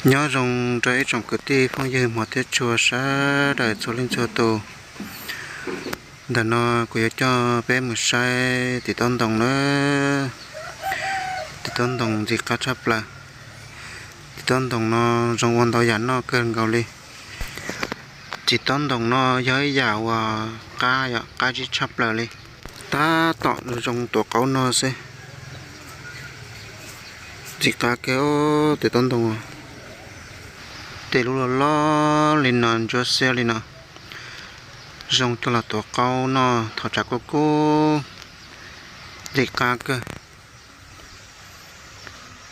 Nyob zoo rau ib tsoom kwv tij phooj ywg hmov thiab tshua sawv daws txhua leej txhua tus. Ntawm no kuv yuav coj peb mus saib tim taub ntoo na. Tim taub ntoo ntxim qab tshaj plaws. Tim taub ntoo no zoo ua ntau yam noj kawg nkaus li. Tim taub ntoo no yog ib yam uas qab, qab zib tshaj plaws li. Tab tom zoo tuav qaub noj xwb. Ntxim qab kawg tim taub ntoo. Tej lub loj loj li no, ntsuab xiab li no, zoo coj los tuav qaub noj thaum tshav kub kub. Ntxim qab kawg.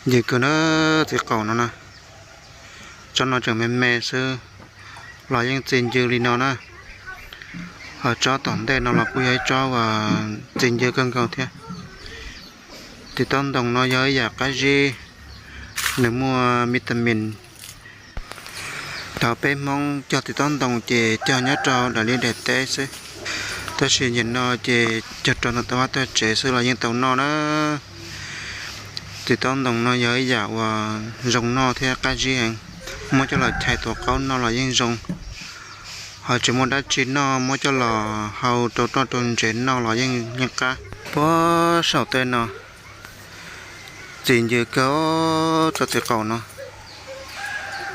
Ncw kawg na, txiv qaum no na. Tsob no tseem me me xwb los yeej txi ncw li no na. Ho tsob tom ntej no los kuj yog ib tsob uas txi ncw kawg nkaus thiab. Tim taub ntoo no yog ib yam qab zib, nws muaj vitamin. Thaum peb Hmoob cog tim taub ntoo ces cog nyob rau daim liaj daim teb xwb, tab sis nim no ces cog rau ntawm tau vaj tag tsev xwb los yeej tau noj na. Tim taub ntoo no yog ib yam uas zoo noj thiab qab zib heev, muab coj los chais tuav qaub noj los yeej zoo. Ho tsis muaj dab tsi noj muab coj los hau rau roj rau ntsev noj los yeej yeej qab. Puag saum tej no txi ncw kawg tsob txiv qaum no.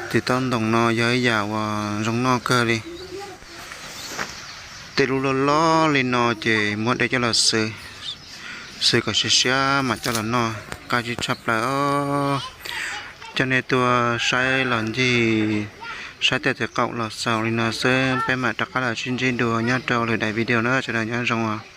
Tim taub ntoo no yog ib yam uas zoo noj kawg li. Tej lub loj loj li no ces muab de coj los xwb, xwb kom siav siav mam coj los noj, qab zib tshaj plaws os. Coj nej tuaj saib los ncig saib tej txiv qaum los xaus li no xwb, peb mam rov qab los sib ntsib dua nyob rau lwm daim video na, sawv daws nyob zoo os.